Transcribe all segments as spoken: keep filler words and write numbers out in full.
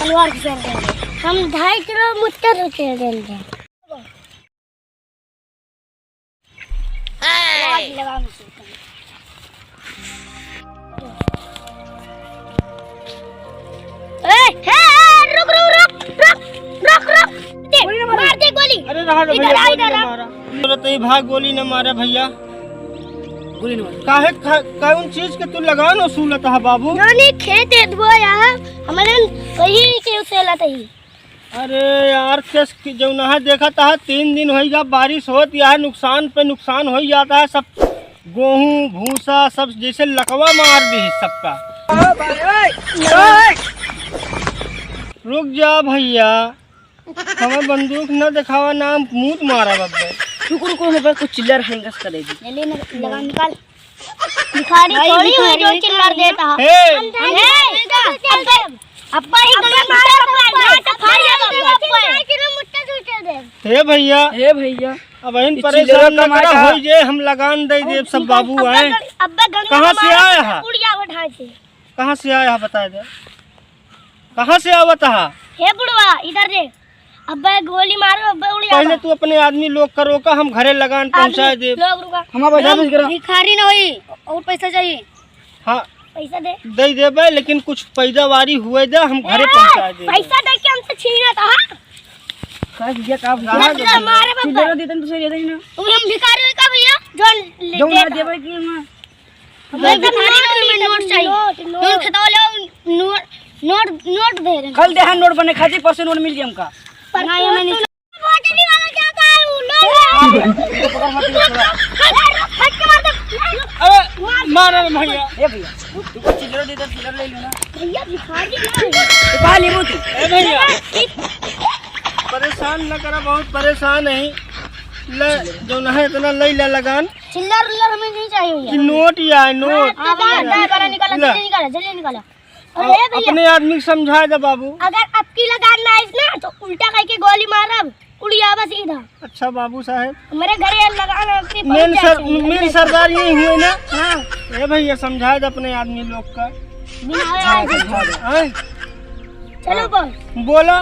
तलवार से देंगे। हम ढाई किलो मुट्ठा से खेल देंगे। ए, ए, ए, रुक, रुक, रुक। दे, गोली ना मारो। मार दे गोली। अरे रहा दे इधर भैया, आ, गोली इधर ना आ। मारा। अरे तई भाग, गोली ना मारा भैया। गोली ना मारो। काहे, का, कौन चीज के तू लगान वसूलत है बाबू? जोनी खेत है धोया, हमरे वही के उसे लत ही। अरे यार, केस की जौन है, देखत है, तीन दिन होइगा, बारिश होत या है, नुकसान पे नुकसान होइ जाता है, सब गोहूँ, भूसा, सब जैसे लकवा मार दी सबका। रुक जा भैया, हमें बंदूक न दिखावा, ना हम मूत मारा बब्बे। रुको, रुको, हमें कुछ चिल्लर हैंगस कर दे दी। ले, ले, लगा, निकाल। भिखारी भाई, थोड़ी हुई भिखारी जो का चिल्लर नहीं। देता है। हे! हम जाएंगे, हे! अब्बे, अब्बा ही गला मुट्ठा, अब्बा, अब्बा, फाड़ दिया अब्बा। हे भैया, हे भैया, अब इन ये परेशान चिल्लर न करा, कमाता। होई जे हम लगान दे देब, सब बाबू आए। कहाँ से आया है? उड़ जाओ ढांचे। कहाँ से आया है, बताए दे। कहाँ से आवत हा? हे बुढ़वा, इधर दे। अब्बे गोली मारो, अब्बे उड़ जावा। पहले तू अपने आदमी लोग का रोका, हम घरे लगान पहुँचाए देब। लोग रुका। हमारा पैसा हम भेज करा। भिखारी ना होई, और पैसा चाहिए। हाँ। पैसा दे। दे देबे, लेकिन कुछ पैदावारी हुए दे, हम घरे ए, पहुँचाए देब। पैसा दे के हमसे छीनत हा? का भैया, का भैया? ना, ना, मारे बब्बे। चिल्लर देते तो सही रहते ही ना। तू हम भिखारी हो का भैया? जो ले जो ना देता। देबे कि हम एकदम नोट, नोट, नोट चाहिए। नोट, नोट। नोट खेतवा ले आओ, नोट, नोट, नोट दे रहे हैं। कल दे, हाँ, नोट बने खातिर, परसों नोट मिल जाए हमका। परसों ना, ये मैं नहीं। बोतली वाला जाता है, वो लो। फट के मार दे। अरे, मार, मार, मार भैया। ए भैया, तू को चिल्लर दे दे, चिल्लर ले लो ना। भैया, भिखारी ना। तू कहाँ लेबू तू? ए भैया, परेशान न करा, बहुत परेशान है। ले, जो ना है, इतना ले ले लगान। चिल्लर उल्लर हमें नहीं चाहिए भैया। कि नोट या है, नोट। हाँ, भैया, निकाला, निकाला, ले। जल्दी निकाला, जल्दी निकाला। अरे अब भैया, अपने आदमी के समझा दे बाबू। अगर अबकी लगान ना आइस ना, तो उल्टा करके गोली मारब, उड़ जाबा सीधा। अच्छा बाबू साहेब। हमारे घरे लगान अबकी मेन पहुंच सर-, जाए। मेन सरदार यही हुए ना। हाँ। ए भैया, समझा दे अपने आदमी लोग का। बिना आए समझा दे, आए। समझा दे। आए। चलो हाँ। बॉस। बोला,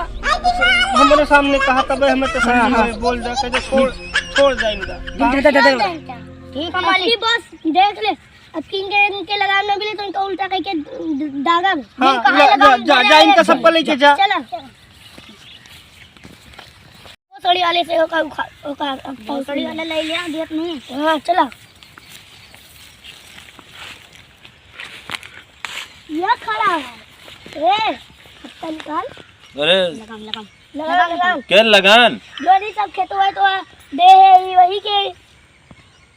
हमरे सामने कहा तबे हमें तसल्ली हाँ, हाँ। हुई, बोल दे, कह दे, छोड़, छोड़ दे इनका। दे, दे, दे, दे। ठीक है मालिक। अबकी बॉस, देख ले, अबकी इनके, इनके लगान ना मिले तो इनका उल्टा करके द-, दागब। हाँ, नहीं, कहाँ जा, लगान जा, जा, मिले? जा, इनका सबका लेके जा। चला। भोसड़ी वाले से ओका उखा-, ओका, भोसड़ी वाला ले लिया, दियत नहीं। हाँ, चला। यह खड़ा है। ए, हत्ता निकाल। अरे। लगाम, लगाम। लगाम, लगाम। के लगान? जो नहीं सब खेतवा तो दे है, ये वही के।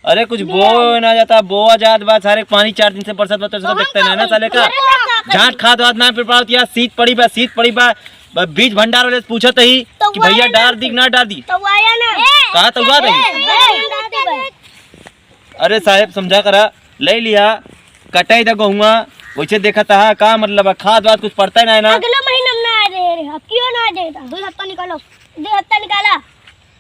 अरे कुछ बोआ ना जाता, बोआ जात बा, सारे पानी चार दिन से बरसत बा, तो सब देखते नहीं ना साले का। झांट खात वात ना पिपावत या, सीत पड़ी बा, सीत पड़ी बा। ब-, बीज भंडार वाले से पूछत ही तो कि वो भैया आया ना। डार दी कि ना डार दी? तो वो आया ना। कहा तो हुआ ए, नहीं? ए, अरे साहेब, समझा करा, ले लिया, कटाई दा गहुआ, वैसे देखा था, का मतलब है, खाद वाद कुछ पड़ता ही ना है ना। अगला महीना में ना दे रहे, अब क्यों ना देता? दो हफ्ता निकालो, दो हफ्ता निकाला।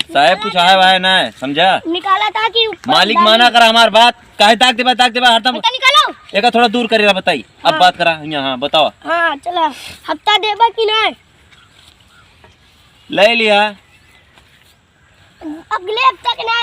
साहेब, कुछ आया वाया ना है, समझा? निकाला था कि ऊपर मालिक डाल माना दे। करा हमार बात, काहे ताक देबा, ताक देबा हरदम। हफ्ता निकालो। एका थोड़ा दूर करेला बताई, अब हाँ। बात करा, यहाँ, हाँ, बतावा। हाँ, चला, हफ्ता देबा कि ना? ले लिया। अगले हफ्ता के ना,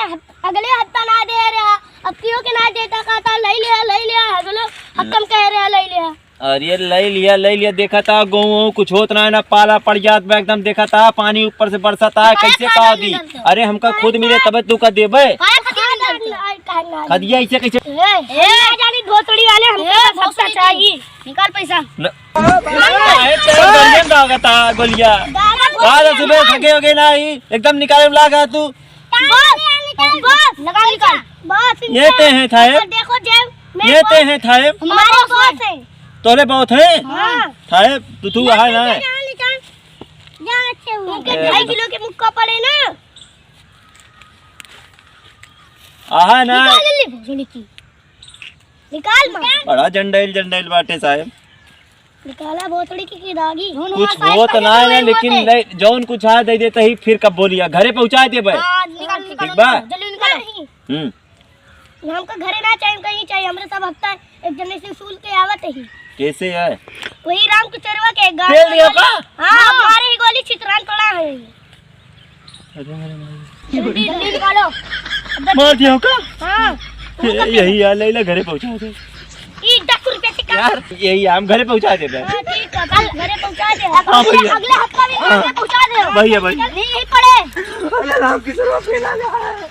अगले हफ्ता ना दे रहा, अब क्यों के ना देता कहता, ले लिया, ले लिया, अगले हफ्ता में कह रहा, ले लिया। अरे ले लिया, ले लिया, देखा था, गहूँ वहूँ कुछ होत ना है, ना पाला पड़ जात बा, एकदम देखा था, पानी ऊपर से बरसत है, काहे कैसे खाद का नहीं दी? डालते? अरे हमका काहे खुद मिले खाद? तबे तू का देबे? काहे खाद नहीं डालते? खदिया ऐसे कैसे? ए, ए, ना जानी भोसड़ी वाले, हमका ए, बस हफ्ता भोसड़ी चाहिए। निकाल पैसा। न-, काहे तेरे गर्दन का होगा था गोलिया? दादा आज सुबह थके हो गए ना ही, एकदम निकाले में लागा तू। बस, बस, लगा निकाल। बस, ये ते हैं थाए? देखो जेब में ये ते हैं थाए? हमारे बस है। तोरे बहुत है? हाँ। थाए, तू, तू यहाँ ना है। जा, जा, जा, जा, उनके ए, ढाई किलो के मुक्का पड़े ना। आहा ना। निकाल ले, भोसड़ी की। निकाल मार। बड़ा जंडाइल, जंडाइल बाटे साहेब। निकाला भोसड़ी की, की दागी। कुछ होत ना है ना, लेकिन नहीं, जौन कुछ आ दे देता ही, फिर कब बोलिया, घरे पहुँचा दे भाई। हाँ, निकाल, निकाल, ठीक बा? निकाल, जल्दी निकालो। हम्म। हमका घरे ना चाहिए, कहीं चाहिए, हमरे सब हफ्ता एक जने से सूल के आवत ही। कैसे है? वही राम किशोरवा के गाँव तेल में दियो गोली। का? हाँ, हाँ। मारे ही गोली छितरान पड़ा है। अरे, अरे, अरे। जल्दी, जल्दी निकालो। मार दियो का? हाँ। ये, यही यार, लैला घरे पहुँचा दे। ई दस रुपया से कम। यार, यही हम घरे पहुँचा दे बे। हाँ, ठीक है, बस घरे पहुँचा दे। हाँ, भैया। अगले हफ्ता भी हाँ। घरे पहुँचा दे। भैया, भैया। नहीं, यहीं पड़े। अरे, राम किशोरवा फैला दे।